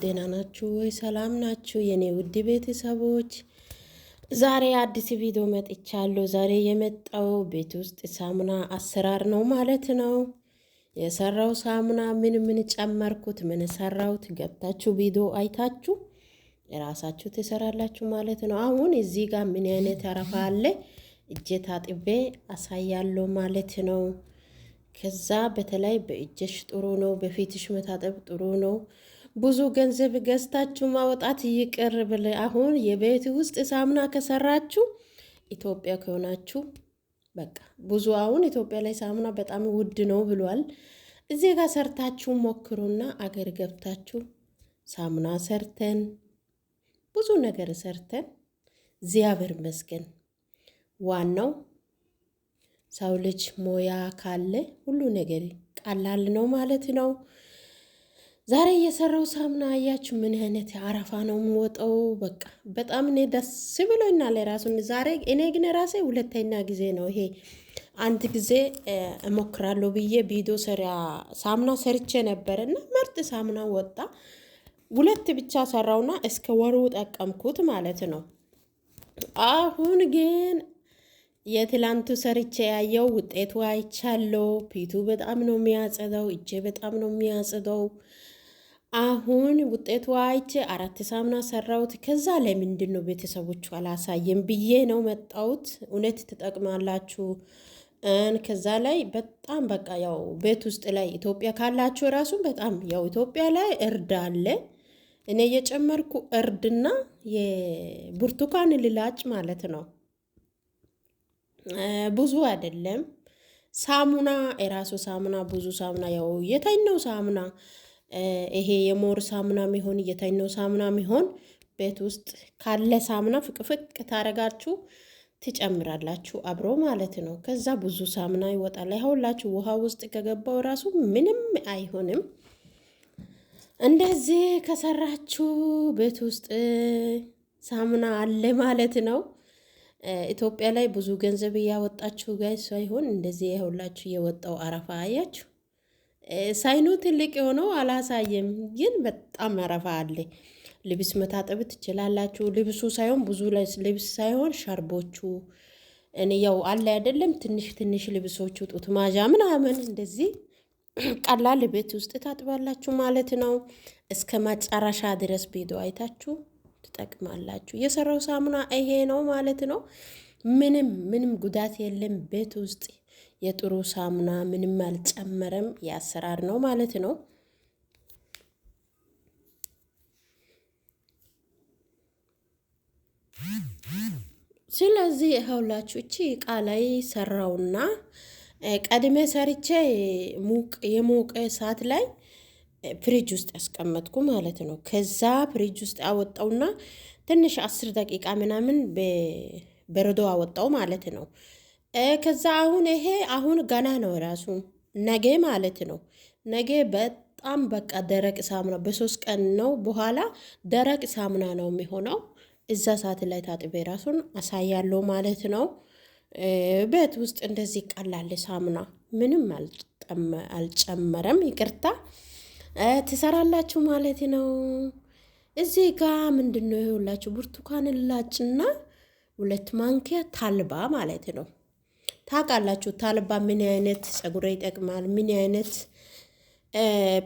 ደህና ናችሁ ወይ? ሰላም ናችሁ የኔ ውድ ቤተሰቦች? ዛሬ አዲስ ቪዲዮ መጥቻለሁ። ዛሬ የመጣው ቤት ውስጥ ሳሙና አሰራር ነው ማለት ነው። የሰራው ሳሙና ምን ምን ጨመርኩት፣ ምን ሰራሁት፣ ገብታችሁ ቪዲዮ አይታችሁ ራሳችሁ ትሰራላችሁ ማለት ነው። አሁን እዚህ ጋር ምን አይነት አረፋ አለ እጄ ታጥቤ አሳያለሁ ማለት ነው። ከዛ በተለይ በእጅሽ ጥሩ ነው፣ በፊትሽ መታጠብ ጥሩ ነው። ብዙ ገንዘብ ገዝታችሁ ማውጣት ይቅር ብል አሁን የቤት ውስጥ ሳሙና ከሰራችሁ ኢትዮጵያ ከሆናችሁ በቃ ብዙ አሁን ኢትዮጵያ ላይ ሳሙና በጣም ውድ ነው ብሏል። እዚህ ጋር ሰርታችሁ ሞክሩና አገር ገብታችሁ ሳሙና ሰርተን ብዙ ነገር ሰርተን እግዚአብሔር ይመስገን። ዋናው ሰው ልጅ ሞያ ካለ ሁሉ ነገር ቀላል ነው ማለት ነው። ዛሬ የሰራው ሳሙና አያችሁ ምን አይነት አረፋ ነው የምወጣው። በቃ በጣም እኔ ደስ ብሎኛል ራሱን ዛሬ። እኔ ግን ራሴ ሁለተኛ ጊዜ ነው ይሄ። አንድ ጊዜ እሞክራለሁ ብዬ ቪዲዮ ሰሪያ ሳሙና ሰርቼ ነበርና ምርጥ ሳሙና ወጣ። ሁለት ብቻ ሰራውና እስከ ወሩ ጠቀምኩት ማለት ነው። አሁን ግን የትላንቱ ሰርቼ ያየው ውጤቱ አይቻለሁ። ፊቱ በጣም ነው የሚያጸዳው፣ እጄ በጣም ነው የሚያጸዳው። አሁን ውጤቱ አይቼ አራት ሳሙና ሰራሁት። ከዛ ለምንድን ነው ቤተሰቦቹ አላሳየም ብዬ ነው መጣሁት። እውነት ትጠቅማላችሁ። ከዛ ላይ በጣም በቃ ያው ቤት ውስጥ ላይ ኢትዮጵያ ካላችሁ ራሱ በጣም ያው ኢትዮጵያ ላይ እርድ አለ። እኔ የጨመርኩ እርድና የብርቱካን ልላጭ ማለት ነው። ብዙ አይደለም። ሳሙና የራሱ ሳሙና ብዙ ሳሙና ያው የተኛው ሳሙና ይሄ የሞር ሳሙና ሚሆን የተኛው ሳሙና ሚሆን ቤት ውስጥ ካለ ሳሙና ፍቅፍቅ ታረጋችሁ ትጨምራላችሁ አብሮ ማለት ነው። ከዛ ብዙ ሳሙና ይወጣል። ይኸውላችሁ ውሃ ውስጥ ከገባው ራሱ ምንም አይሆንም። እንደዚህ ከሰራችሁ ቤት ውስጥ ሳሙና አለ ማለት ነው። ኢትዮጵያ ላይ ብዙ ገንዘብ እያወጣችሁ ጋይ ሳይሆን እንደዚህ ይኸውላችሁ የወጣው አረፋ አያችሁ። ሳይኑ ትልቅ የሆነው አላሳየም፣ ግን በጣም አረፋ አለ። ልብስ መታጠብ ትችላላችሁ። ልብሱ ሳይሆን ብዙ ልብስ ሳይሆን ሻርቦቹ እኔ ያው አለ አይደለም ትንሽ ትንሽ ልብሶቹ ጡት ማዣ ምናምን እንደዚህ ቀላል ቤት ውስጥ ታጥባላችሁ ማለት ነው። እስከ መጨረሻ ድረስ ቪዲዮ አይታችሁ ትጠቅማላችሁ። የሰራው ሳሙና ይሄ ነው ማለት ነው። ምንም ምንም ጉዳት የለም። ቤት ውስጥ የጥሩ ሳሙና ምንም አልጨመረም። የአሰራር ነው ማለት ነው። ስለዚህ ይኸውላችሁ እቺ እቃ ላይ ሰራውና ቀድሜ ሰርቼ ሙቅ የሞቀ እሳት ላይ ፍሪጅ ውስጥ ያስቀመጥኩ ማለት ነው። ከዛ ፍሪጅ ውስጥ አወጣውና ትንሽ 10 ደቂቃ ምናምን በረዶ አወጣው ማለት ነው። ከዛ አሁን ይሄ አሁን ገና ነው ራሱ ነገ ማለት ነው። ነገ በጣም በቃ ደረቅ ሳሙና በ3 ቀን ነው በኋላ ደረቅ ሳሙና ነው የሚሆነው። እዛ ሰዓት ላይ ታጥቤ ራሱን አሳያለሁ ማለት ነው። ቤት ውስጥ እንደዚህ ቀላል ሳሙና ምንም አልጨመረም፣ ይቅርታ ትሰራላችሁ ማለት ነው። እዚህ ጋ ምንድነው ይኸውላችሁ ብርቱካን ላጭና 2 ማንኪያ ታልባ ማለት ነው። ታውቃላችሁ ታልባ ምን አይነት ፀጉር ይጠቅማል፣ ምን አይነት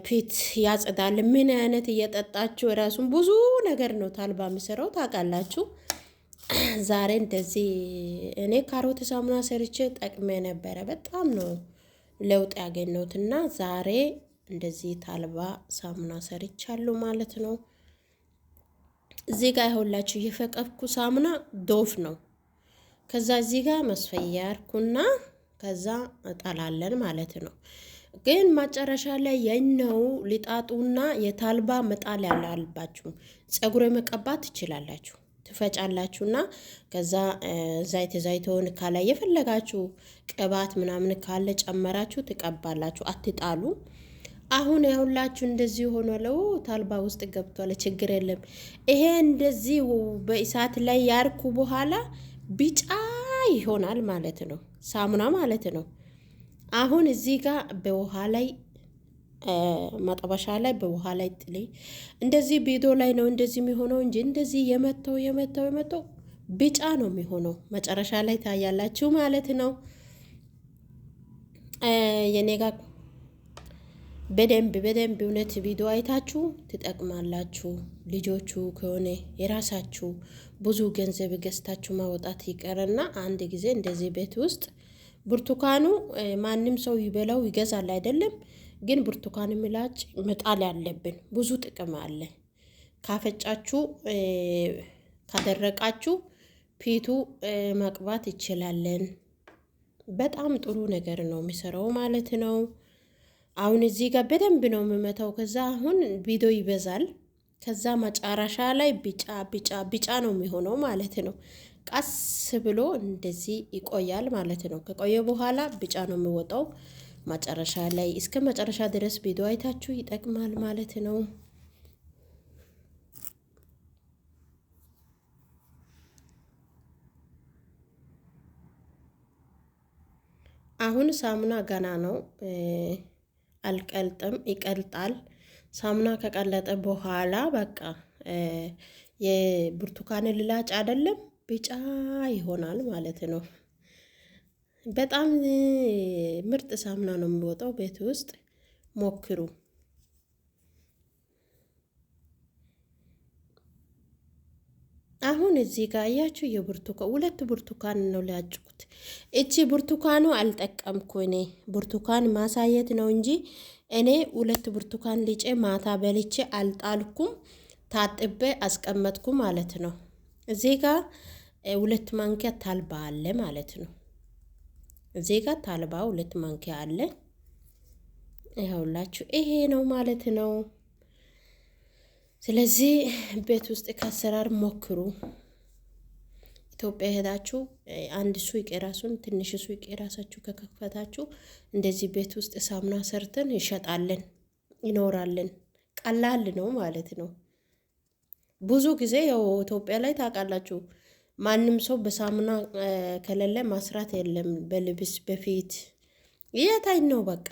ፊት ያጸዳል፣ ምን አይነት እየጠጣችሁ ራሱን ብዙ ነገር ነው ታልባ የሚሰራው ታውቃላችሁ። ዛሬ እንደዚህ እኔ ካሮት ሳሙና ሰርቼ ጠቅሜ ነበረ። በጣም ነው ለውጥ ያገኘሁትና ዛሬ እንደዚህ ታልባ ሳሙና ሰርቻለሁ ማለት ነው። እዚህ ጋር ይኸውላችሁ የፈቀፍኩ ሳሙና ዶፍ ነው። ከዛ እዚህ ጋር መስፈያ አርኩና ከዛ እጣላለን ማለት ነው። ግን መጨረሻ ላይ የነው ሊጣጡና የታልባ መጣል ያለባችሁ ፀጉር መቀባት ትችላላችሁ። ትፈጫላችሁና ከዛ ዘይት ዘይቶን ካለ የፈለጋችሁ ቅባት ምናምን ካለ ጨመራችሁ ትቀባላችሁ። አትጣሉ። አሁን ያሁላችሁ እንደዚህ ሆኗል። ታልባ ውስጥ ገብቷል። ችግር የለም። ይሄ እንደዚህ በእሳት ላይ ያርኩ በኋላ ቢጫ ይሆናል ማለት ነው። ሳሙና ማለት ነው። አሁን እዚህ ጋር በውሃ ላይ መጥበሻ ላይ በውሃ ላይ ጥሌ እንደዚህ ቪዲዮ ላይ ነው እንደዚህ የሚሆነው እንጂ እንደዚህ የመተው የመተው የመተው ቢጫ ነው የሚሆነው። መጨረሻ ላይ ታያላችሁ ማለት ነው። የኔ ጋር በደንብ በደንብ እውነት ቪዲዮ አይታችሁ ትጠቅማላችሁ። ልጆቹ ከሆነ የራሳችሁ ብዙ ገንዘብ ገዝታችሁ ማውጣት ይቀርና አንድ ጊዜ እንደዚህ ቤት ውስጥ ብርቱካኑ ማንም ሰው ይበላው ይገዛል አይደለም። ግን ብርቱካን ምላጭ መጣል ያለብን ብዙ ጥቅም አለ። ካፈጫችሁ ካደረቃችሁ ፊቱ መቅባት ይችላለን። በጣም ጥሩ ነገር ነው የሚሰራው ማለት ነው። አሁን እዚህ ጋር በደንብ ነው የምመታው። ከዛ አሁን ቪዲዮ ይበዛል። ከዛ መጨረሻ ላይ ቢጫ ቢጫ ቢጫ ነው የሚሆነው ማለት ነው። ቀስ ብሎ እንደዚህ ይቆያል ማለት ነው። ከቆየ በኋላ ቢጫ ነው የሚወጣው መጨረሻ ላይ። እስከ መጨረሻ ድረስ ቪዲዮ አይታችሁ ይጠቅማል ማለት ነው። አሁን ሳሙና ገና ነው አልቀልጥም፣ ይቀልጣል። ሳሙና ከቀለጠ በኋላ በቃ የብርቱካን ልላጭ አይደለም ቢጫ ይሆናል ማለት ነው። በጣም ምርጥ ሳሙና ነው የሚወጣው። ቤት ውስጥ ሞክሩ። አሁን እዚህ ጋር አያችሁ የብርቱካን 2 ብርቱካን ነው ሊያጭቁት። እቺ ብርቱካኑ አልጠቀምኩ እኔ ብርቱካን ማሳየት ነው እንጂ እኔ 2 ብርቱካን ልጬ ማታ በልቼ አልጣልኩም፣ ታጥቤ አስቀመጥኩ ማለት ነው። እዚህ ጋር 2 ማንኪያ ታልባ አለ ማለት ነው። እዚህ ጋር ታልባ 2 ማንኪያ አለ። ይኸውላችሁ ይሄ ነው ማለት ነው። ስለዚህ ቤት ውስጥ ከአሰራር ሞክሩ። ኢትዮጵያ ሄዳችሁ አንድ ሱቅ የራሱን ትንሽ ሱቅ የራሳችሁ ከከፈታችሁ እንደዚህ ቤት ውስጥ ሳሙና ሰርተን ይሸጣለን ይኖራለን። ቀላል ነው ማለት ነው። ብዙ ጊዜ ያው ኢትዮጵያ ላይ ታውቃላችሁ ማንም ሰው በሳሙና ከሌለ ማስራት የለም። በልብስ በፊት የታይ ነው በቃ።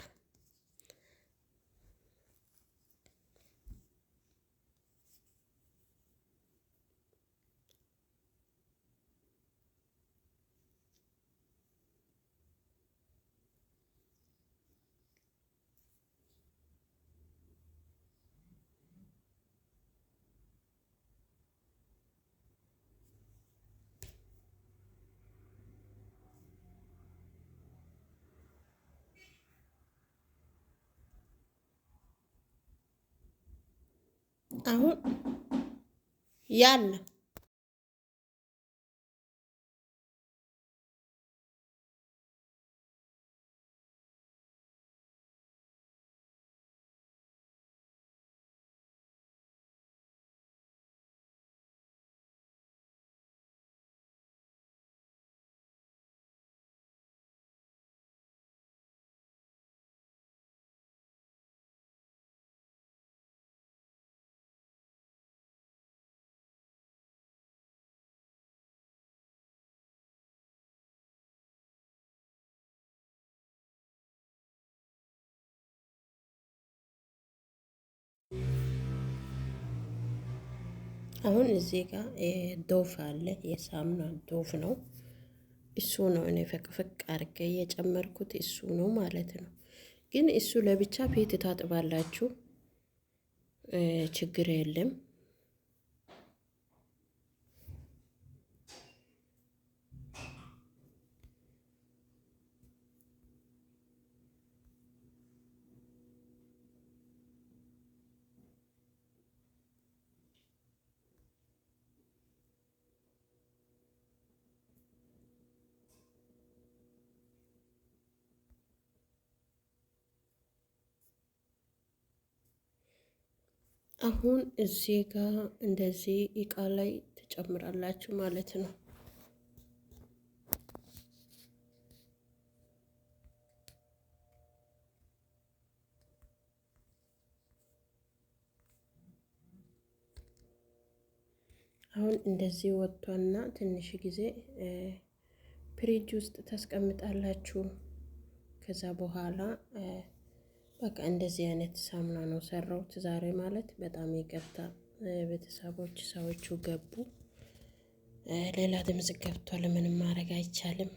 አሁን ያለ አሁን እዚህ ጋር ዶፍ አለ፣ የሳሙና ዶፍ ነው እሱ ነው እኔ ፈቅፈቅ አድርጌ የጨመርኩት እሱ ነው ማለት ነው። ግን እሱ ለብቻ ፊት ታጥባላችሁ፣ ችግር የለም። አሁን እዚህ ጋር እንደዚህ እቃ ላይ ትጨምራላችሁ ማለት ነው። አሁን እንደዚህ ወጥቷና ትንሽ ጊዜ ፍሪጅ ውስጥ ታስቀምጣላችሁ። ከዛ በኋላ በቃ እንደዚህ አይነት ሳሙና ነው ሰራሁት ዛሬ ማለት። በጣም ይቅርታ ቤተሰቦች፣ ሰዎቹ ገቡ፣ ሌላ ድምጽ ገብቷል። ምንም ማድረግ አይቻልም።